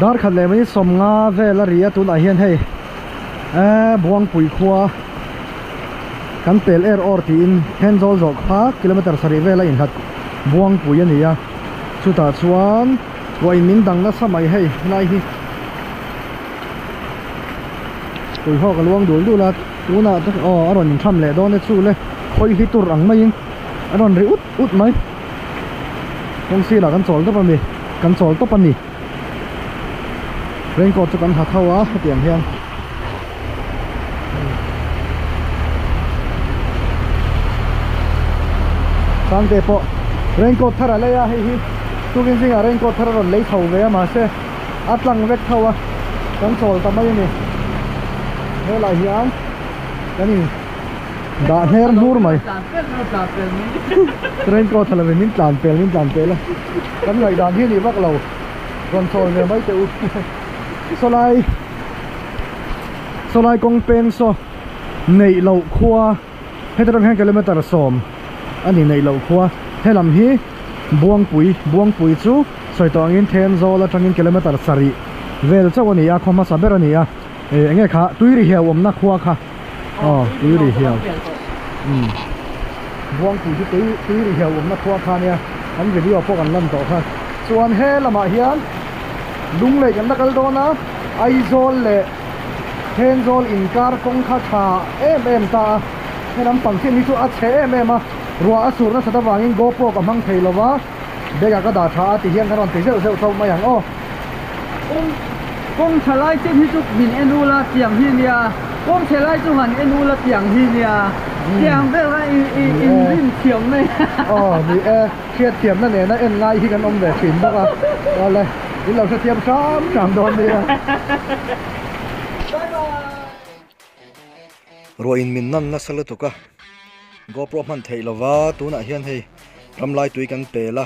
Dar khat leh mai 50 vel a ri a tunah hian hei eh Buangpui khua kan pel er awr tiin Thenzawl zawh kha kilometer sarih vel a inhlat Buangpui a ni a chutah chuan ruah in min dang nasa mai hei helai hi tuihawk a luang dul dul a tunah te aw a rawn intham leh dawn e chu le khawi hi tur ang maiin a rawn ri ut ut mai kawng sirah kan chawl tawp a ni kan chawl tawp a ni raincoat chu kan ha tho a hetiang hian sangte pawh raincoat thar a lei a hei hi tukin zingah raincoat thar a rawn lei chho ve a mahse a tlang vek tho a kan chawl ta mai a ni helai hian kan in dah hner hnur mai raincoat ha lovin min tlan pel min tlan pel a kan ngaihdan hi a nih vak lo rawn chawl ve mai teh u sawlai sawlai kawng peng saw neih loh khua heti ram hian kilometer 10 a ni neih loh khua helam hi Buangpui Buangpui chu sawi tawh angin Thenzawl atangin kilometer 7 vel chauh a ni a khaw hmasa ber a ni a eng nge kha tui ri hiau awmna khua kha aw tui ri hiau um Buangpui chu tui tui ri hiau awmna khua kha ania kan video pawh kan lan tawh kha chuan he lamah hian Lunglei kan la kal dawn a Aizawl leh Thenzawl inkar kawng kha tha em em ta a he lampang chin hi chu a chhe em em a ruah a sur nasat avangin GoPro ka hmang thei lova bag ah ka dah tha a ti hian kan rawn ti zeuh zeuh chauh mai ang aw. Kawng kawng tha lai chin hi chu min en ula tiang hi nia kawng chhe lai chu han en ula tiang hi nia tiang vel kha i i inrin thiam mai aw ni e hriat thiamna nena en ngai hi kan awm ve thin bawk a awle in lo hrethiam hram hram dawn nia. Ruah in min nan nasa lutuk a GoPro hman theih lova tunah hian hei ramlai tui kan pel a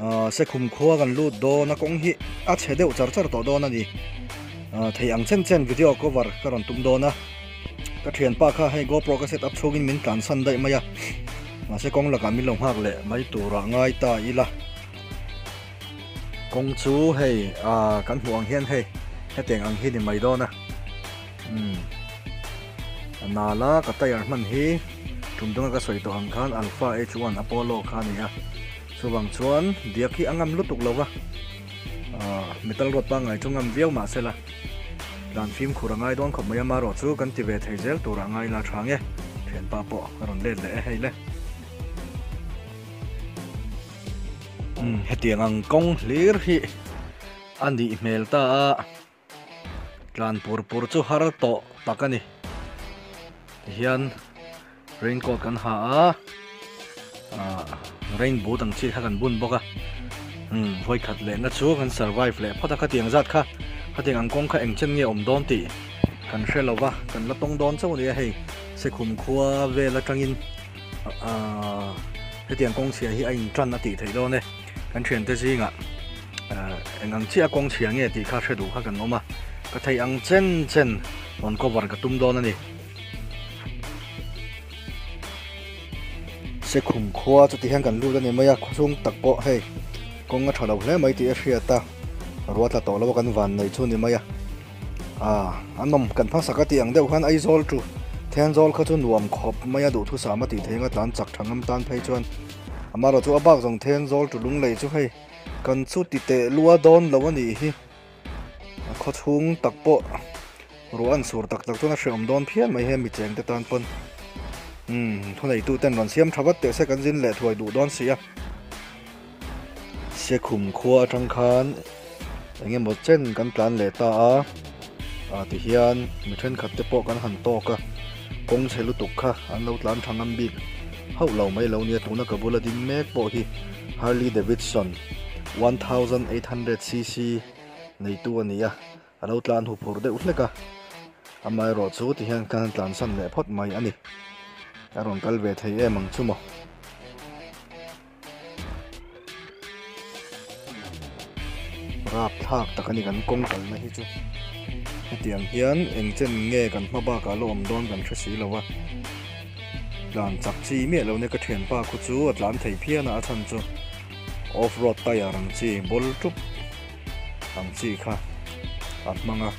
ahh sekhum khua kan lut dawn a kawng hi a chhe deuh char char tawh dawn a ni ahh thei ang chen chen video cover ka rawn tum dawn a ka thianpa kha hei GoPro ka set up chhungin min tlan san daih mai a mahse kawng lakah min lo nghak leh mai turah ngai ta ila kawng chu hei ahh kan hmuh ang hian hei hetiang ang hi ni mai dawn a. Umm a nal a ka tyre hman hi tum danga ka sawi tawh ang khan Alpha H1 Apollo kha a ni a chuvang chuan diak hi a ngam lutuk lo va ahh metal rod pangngai chu ngam viau mah se la tlan fimkhur a ngai dawn khawp mai a marawh chu kan ti ve thei zel turah ngai la tha nge thianpa pawh a rawn let leh e hei le. Umm hetiang ang kawng hlir hi a nih hmel ta a. Tlan pur pur chu har tawh tak a ni. Tihian raincoat kan ha a, ah rain boot ang chi kha kan bun bawk a. Umm vawi khat lehna chu kan survive leh phawt a khatiang zat kha khatiang ang kawng kha eng chen nge awm dawn tih kan hre lo va, kan la tawng dawn chauh a ni a hei Sekhum khua vel atangin ah hetiang kawng chhia hi a intan a tih theih dawn e. Kan thiante zingah eng ang chiah kawng chhia nge tih kha hre duh kha kan awm a, ka theih ang chen chen rawn cover ka tum dawn a ni. Sekhum khua chu tihian kan lut a ni mai a, khawchhung tak pawh hei kawng a tha lo hle mai tih a hriat a, ruah tla tawh lo a kan van nei chu a ni mai a. Ah a nawm kan hmasak a tih ang deuh khan Aizawl chu Thenzawl kha chu nuam khawp mai a duhthusam a tih theih anga tlan chak tha ngam tan phei chuan amaherawh chu a bak zawng Thenzawl chu lunglei chu hei kan chu ti teh lua dawn lo a nih hi a khawchhung tak pawh ruah an sur tak tak chuan a hreawm dawn phian mai hemi cheng te tan pawn umm thuneitu ten rawn siam tha vat teh se kan zin leh thuai duh dawn si a. Sekhum khua atang khan eng emaw chen kan tlan leh ta a ah tihian mi thenkhat te pawh kan han tawk a kawng chhe lutuk kha an lo tlan tha ngam bik hauh lo mai lo nia tuna ka bula ding mek pawh hi Harley Davidson 1800cc neitu a ni a. A lo tlan hu phur deuh hlek a, Amaherawhchu ti hian khan tlansan leh phawt mai a ni. A rawn kal ve thei em ang chu maw. Rap thlak tak a ni kan kawng kalna hi chu. Hetiang hian eng chen nge kan hma bakah la awm dawn kan hre si lo a. Tlan chak chi miah lo nia ka thianpa khu chu a tlan thei phian a, a chhan chu off road tyre ang chi ball tup ang chi kha a hmang a,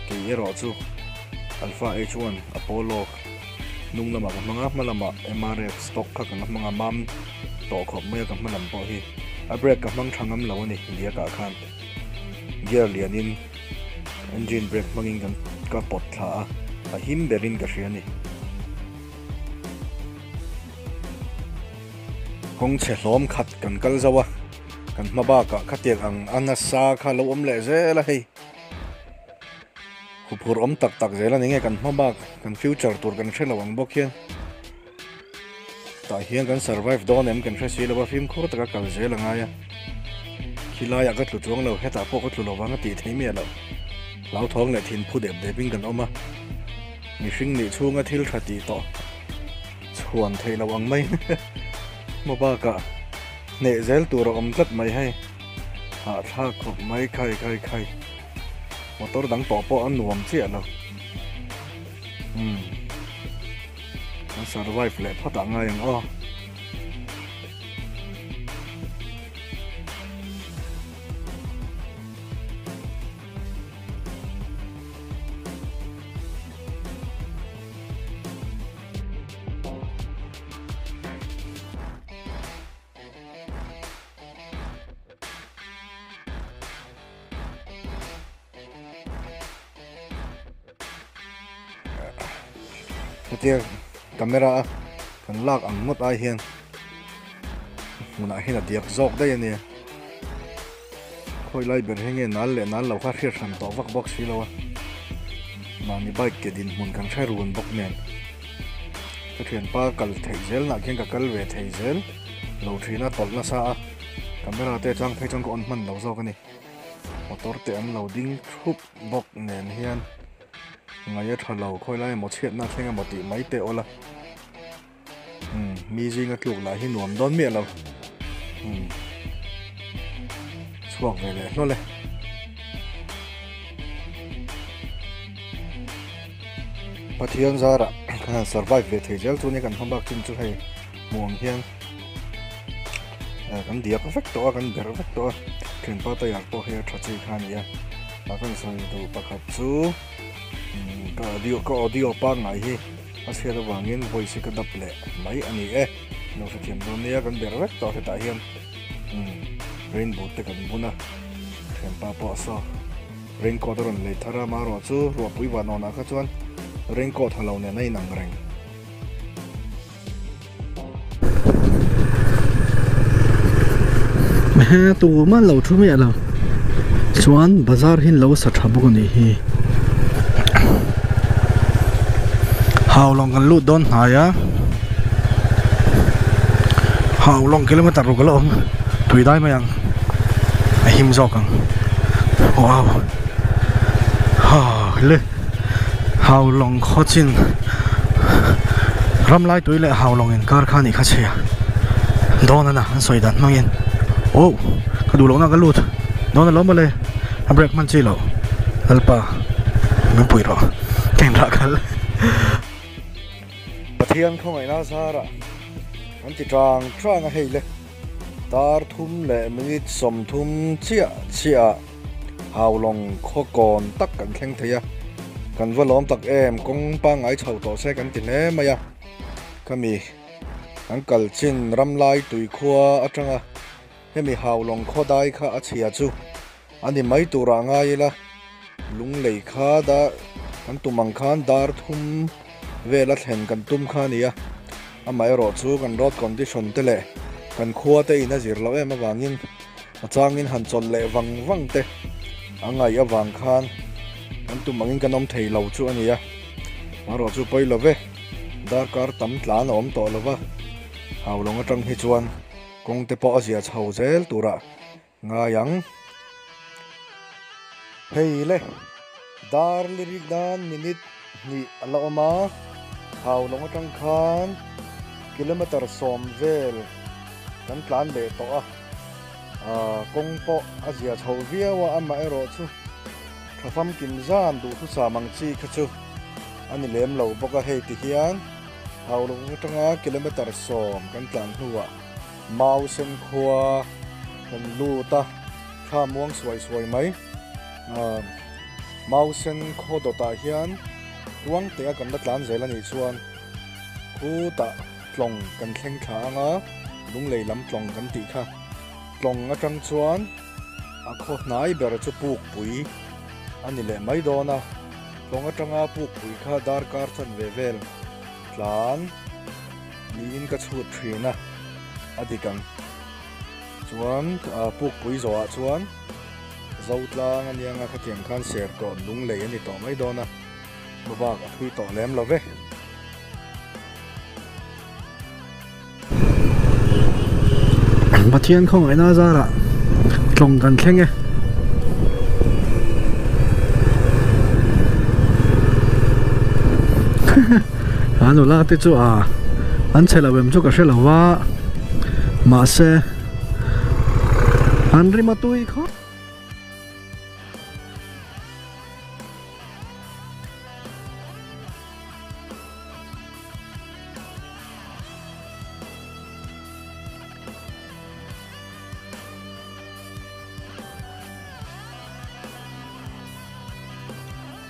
kei erawh chu Alpha H1 Apollo hnung lamah ka hmang a, hma lamah MRF stock kha ka la hmang a, mam tawh khawp mai a ka hma lam pawh hi a brake ka hmang tha ngam lo a ni diakah khan gear lianin engine brake hmangin kan ka pawt thla a, a him berin ka hria a ni. Kawng chhe hlawm khat kan kal zo a. Kan hma bakah khatiang ang a nasa kha lo awm leh zel a hei. Huphur awm tak tak zel a ni nge kan hma bak kan future tur kan hre lo ang bawk hian. Tah hian kan survive dawn em kan hre si lo a fimkhur taka kal zel a ngai a. Khilaiah ka tlu chuang lo hetah pawh ka tlu lo vang a tih thei miah loh. Hlauthawng leh thinphu dep depin kan awm a. Mihring nih chhunga thil tha tih tawh chhuan theih loh ang mai hma bakah. Hneh zel tur a awm tlat mai hei. Hahthlak khawp mai khai khai khai. Motor dang tawh pawh a nuam chiah lo. Umm. Kan survive leh phawt ah ngai ang aw. Hetia camera a kan lak ang ngawt ai hian hmunah hian a diak zawk daih a nia khawi lai ber hi nge nal leh nal lo kha hriat hran tawh vak bawk si lo a mahni bike ke dinhmun kan hre run bawk nen. Ka thianpa kal theih zel nah khian ka kal ve thei zel lo thin a tawlh nasa a camera te atang phei chuan ka on hman lo zawk a ni motor te an lo ding thup bawk nen hian ngaih a tha lo khawi lai emaw chhiatna a thleng emaw tih mai te awla umm mi zinga tluk lah hi nuam dawn miah lo umm chhuak ve leh hlawl e. Pathian zarah kan han survive ve thei zel chu nia kan hma bak chin chu hei hmuh ang hian kan diak vek tawh a kan berh vek tawh a thianpa tayar pawh hei a tha chi kha a ni a a kan sawi duh pakhat chu ka audio ka audio pangngai hi a chhiat avangin voice hi ka dap leh mai a ni e lo hrethiam dawn nia kan berh vek tawh hetah hian rain boot te kan bun a thianpa pawh saw. Raincoat a rawn lei thar a, amaherawh chu ruahpui vanawnah kha chuan raincoat ha lo nen a inang reng. He tumah lo thu miah lo chuan bazar hi an lo sa tha bawk a nih hi haulawng kan lut dawn hnai a haulawng kilometer ruk a la awm tui dai mai ang. A him zawk ang wow ha le haulawng khaw chin ram lai tui leh haulawng inkar kha anih kha chhia dawn ana an sawi dan hmangin oh ka duh lohna ka lut dawn alawm mawle a break hman chi loh lalpa min pui rawh ka inrah khalh. Pathian khawngaihna zarah an ti tang tang a hei le. Dar thum leh minute 30 chiah chiah ah Haulawng khaw kawn tak kan thleng thei a, kan va lawm tak em, kawng pangngai chho tawh se kan ti hle mai a, khami kan kal chin ramlai tui khua atanga hemi Haulawng khaw dai kha a chhia chu a ni mai turah ngai ila, lunglei kha dar kan tum ang khan dar thum vel a thlen kan tum kha a ni a, amaherawh chu kan road condition te leh kan khua te in a zir loh em avangin a changin han chawlh leh vang vang te a ngaih avang khan kan tum angin kan awm thei lo chu a ni a, amaherawh chu pawi lo ve, darkar tam tlan a awm tawh lo va, Haulawng atang hi chuan kawng te pawh a zia chho zel turah Ngai ang. Hei le, dar lirik nan minute Hnih a la awm a, Haulawng atang khan kilometre sawm vel kan tlan leh tawh a, kawng pawh a zia chho viau a, amaherawh chu tha famkim zan duhthusam ang chi kha chu a ni lem lo bawk a, hei ti hian Haulawng atanga kilometre sawm kan tlan hnuah Mausen khua kan lut a, thla muang suai suai mai. Mausen khaw dawtah hian tuang teh a kan la tlan zel a nih chuan khutah tlawng kan thleng thla ang a, lunglei lam tlawng kan tih kha. Tlawng atang chuan a khaw hnai ber chu pukpui a ni leh mai dawn a, tlawng atanga pukpui kha darkar chanve vel tlan niin ka chhut thin a, a dik ang. Chuan pukpui zawhah chuan Zotlang a nia nga khatiang khan ser tawh lunglei a ni tawh mai dawn a, hmabak a thui tawh lem lo ve. Pathian khawngaihna zarah tlawng kan thleng e. A nula te chu a an chhe lo em chu ka hre lo va mahse an rim a tui khawp.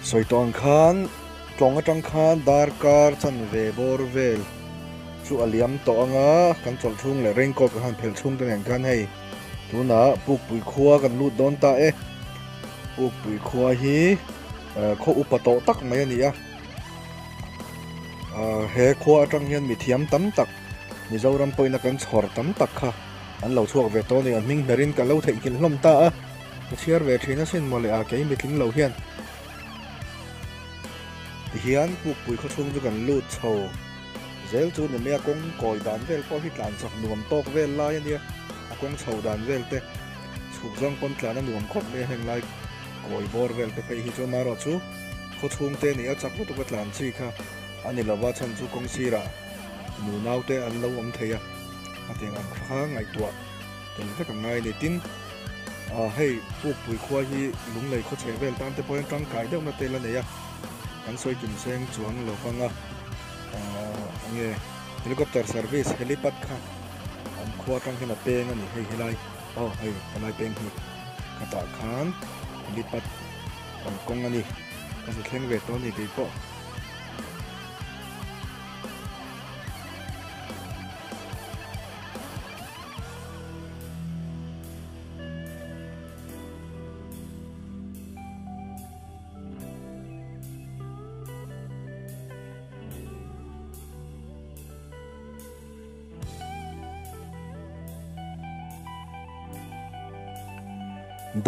Sawi tawh ang khan tlawng atang khan darkar chanve bawr vel chu a liam tawh ang a, kan chawlh chhung leh raincoat kan han phelh chhung te nen khan hei tunah Pukpui khua kan lut dawn ta e. Pukpui khua hi khaw upa tawh tak mai a ni a, he khua atang hian mithiam tam tak Mizoram pawhin a kan chhawr tam tak kha an lo chhuak ve tawh a ni. An hming hmerin ka lo theihnghilh hlawm ta a, ka chhiar ve thin asin mawle a kei mitling lo hian. Tihian Pukpui khawchhung chu kan lut chho zel chu ni mai a, kawng kawi dan vel pawh hi tlan chak nuam tawk vel lai a nia, a kawng chho dan vel te chhuk zawng pawn tlan a nuam khawp mai a, heng lai kawi bawr vel te phei hi chu amaherawh chu khawchhung te nia chak lutuk a tlan chi kha a ni lova, chhan chu kawng sirah Nu naute an lo awm thei a, a tiang ang kha ngaihtuah tel vek ang ngai a ni. Tin, hei Pukpui khua hi Lunglei khaw chheh vel tan te pawh hian tangkai deuhna tel a nei a, kan sawi kim seng chuang lo vang a, enge helicopter service helipad kha an khua atang hian a peng a ni hei helai aw hei helai peng hi khatah khan helipad kalkawng a ni, ka zu thleng ve tawh a ni keipawh.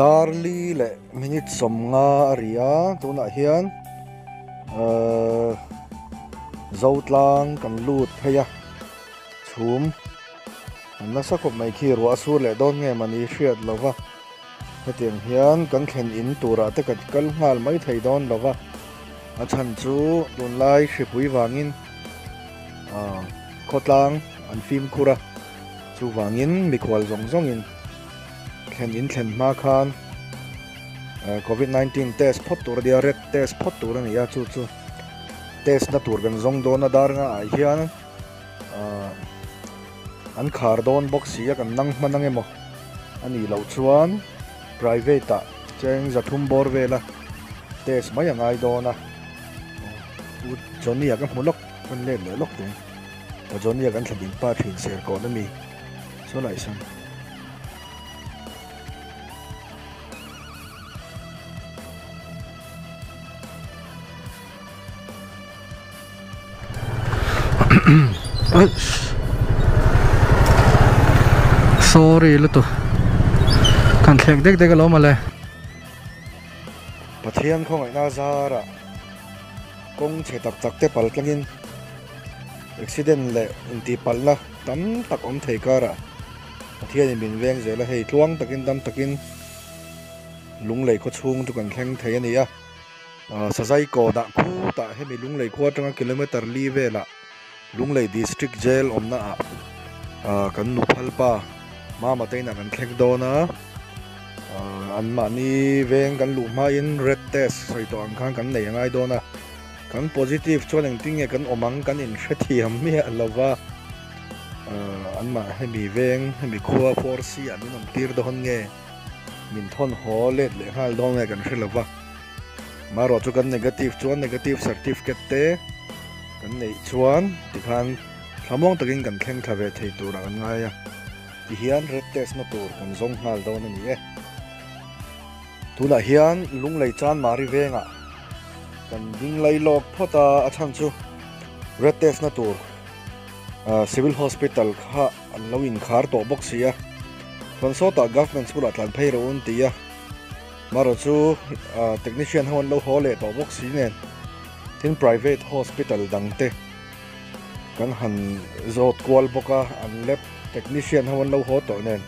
Darli leh minute sawmnga a ri a tunah hian ahh Zotlang kan lut phei a chhum an nasa khawp mai khi ruah a sur leh dawn nge mahni hriat lo va hetiang hian kan thlen in turah te kan kal nghal mai thei dawn lo va a chhan chu tunlai hripui vangin ahh khawtlang an fimkhur a chuvangin mikhual zawng zawngin. Thlen in thlen hma khan covid 19 test phawt tur a nia red test phawt tur a ni a chu chu test na tur kan zawng dawn a dar nga ah hian ahh an khar dawn bawk si a kan nang hman ang emaw a nih loh chuan private ah cheng zathum bawr vel a test mai a ngai dawn a u Johnny a ka hmu lawk kan let leh lawk teng ka Johnny a kan thla ding pa thin ser kawn a mi saw lai sawn. Sorry lutuk kan thlek dek dek alawm ale. Pathian khawngaihna zarah kawng chhe tak tak te pal tlangin accident leh intihpalhna tam tak awm thei karah Pathianin min veng zel a, hei tluang takin dam takin Lunglei khaw chhung chu kan thleng thei a ni a. Sazai kawdah khutah hemi Lunglei khua atanga kilometer li velah Lunglei District Jail awmna ah kan nu phal pa Mama te inah kan thleng dawn a, anmahni veng kan luh hmain red test sawi tawh ang khan kan nei a ngai dawn a, kan positive chuan engtin nge kan awm ang kan inhrethiam miah lo va, anmah hemi veng hemi khua 4C ah min awm tir dawn nge min thawn haw let leh nghal dawn nge kan hre lo va. Marawh chu kan negative chuan negative certificate te kan neih chuan tikhan thlamuang takin kan thleng thla ve thei tur ah kan ngai a, tihian red test na tur kan zawng nghal dawn a ni e. Tunah hian Lunglei Chanmari vengah kan ding lai lawk phawt a, a chhan chu red test na tur Civil Hospital kha an lo inkhar tawh bawk si a, chuan sawtah Government School ah tlan phei rawh u an ti a. Marawh chu technician ho an lo haw leh tawh bawk si nen tin private hospital dang te kan han zawt kual bawk a an lab technician ho an lo haw tawh nen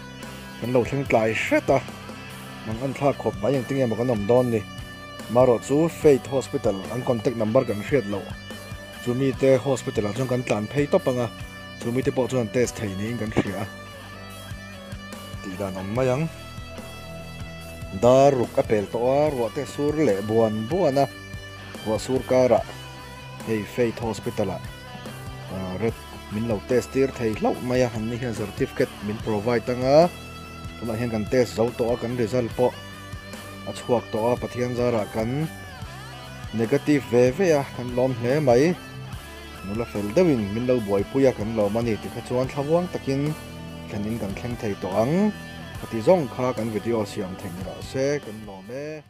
kan lo thleng tlai hret a mang an thlak khawp mai engtin nge maw kan awm dawn ni marawh chu faith hospital an contact number kan hriat loh chumi te hospital ah chuan kan tlan phei tawp ang a chumi te pawh chuan test thei niin kan hria a tih dan awm mai ang. Dar ruk a pel tawh a, ruah te sur leh buan buan a, ruah sur karah hei Faith Hospital ah red min lo test tir thei hlauh mai a, an ni hian certificate min provide ang a, tunah hian kan test zo tawh a, kan result pawh a chhuak tawh a, Pathian zarah kan negative ve ve a, kan lawm hle mai, nula fel deuhin min lo buaipui a, kan lawm a ni tikha chuan thlamuang takin thlenin kan thleng thei tawh ang. Khati zawng kha kan video siam theih ni rawh se, kan lawm e.